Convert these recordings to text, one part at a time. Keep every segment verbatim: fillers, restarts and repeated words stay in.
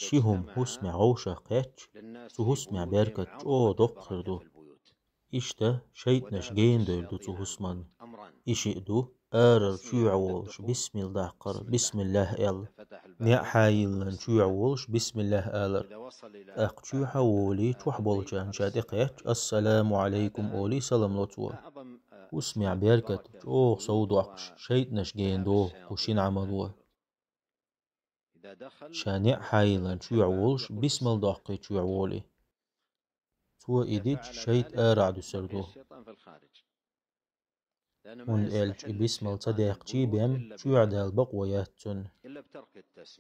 Ши хӀума хӀусамехь вовшах кхаьчча, цу хӀусамехь беркат чӀогӀа доккха хир ду. Иштта шайтӀанаш гена дойр ду цу хӀусаман. И шиъ ду, арара чоьхьа волуш бисмилла даккхар, бисмиллахӀ аьлла. НеӀ хьайиллина чоьхьа волуш бисмиллахӀ алар. ТӀаккха чоьхьа а волий, чохь болчарна ша тӀекхаьчча, ассаламу Ӏалайкум олий, салам ло цо. ХӀусамехь беркат чӀогӀа сов доккхуш, шайтӀанаш гена догӀу кху шина Ӏамало. Ша неӀ хьайиллина чоьхьа волуш, бисмал доккхий чоьхьа волий. Цо и дича шайтӀа арахь дуьсур ду. ХӀунда аьлча и бисмал ца даьккхичий бен чоьхьа дала бакъо яц цунна.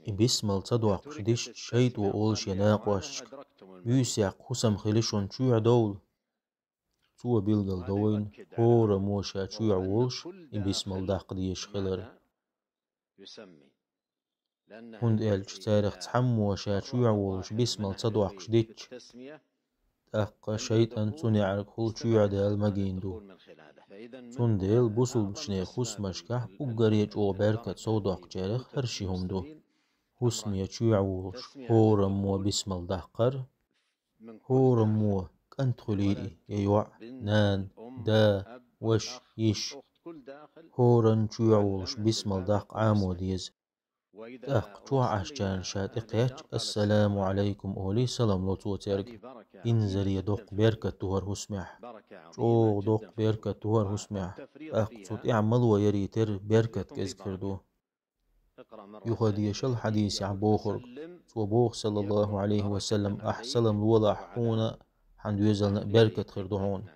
И бисмал ца доккхуш дисча шайтӀо олу шен накъосташка: «Буьйса яккха хӀусам хили шуна, чоьхьа довла». Цо билгал до вайна, хӀораммо ша чоьхьа волуш и бисмал даккха дезаш хилар. ХӀунда аьлча царах цхьаммо ша чоьхьа волуш бисмал ца доккхуш дитча, тӀаккха шайтӀан цу неӀаргахула чоьхьа дала магийна ду. Цундела бусулбачеран хӀусамашкахь уггаре чӀогӀа беркат сов доккхучарех хӀара ши хӀума ду: хӀусаме чоьхьа волуш хӀораммо бисмал даккхар, хӀораммо, кӀант хуьлийла и, я йоӀ, нана, да, ваша, йиша, хӀоранна чоьхьа волуш бисмал даккха Ӏамо деза. ТӀаккха чохь Ӏашчарна ша тӀекхаьчча, ассаламу Ӏалайкум олий, салам ло цо цаьрга. Инзаре доккха беркат ду хӀара хӀусамехь. ЧӀогӀа доккха беркат ду хӀара хӀусамехь. ТӀаккха цу тӀехь мало ярий тера беркат кӀезиг хир ду. Юха дешал хьадисехь бохург. Цо боху, саллаллаху Ӏалайхи ва саллам: «Ахь салам лолахь, хьуна а, хьан доьзална а беркат хир ду хьуна».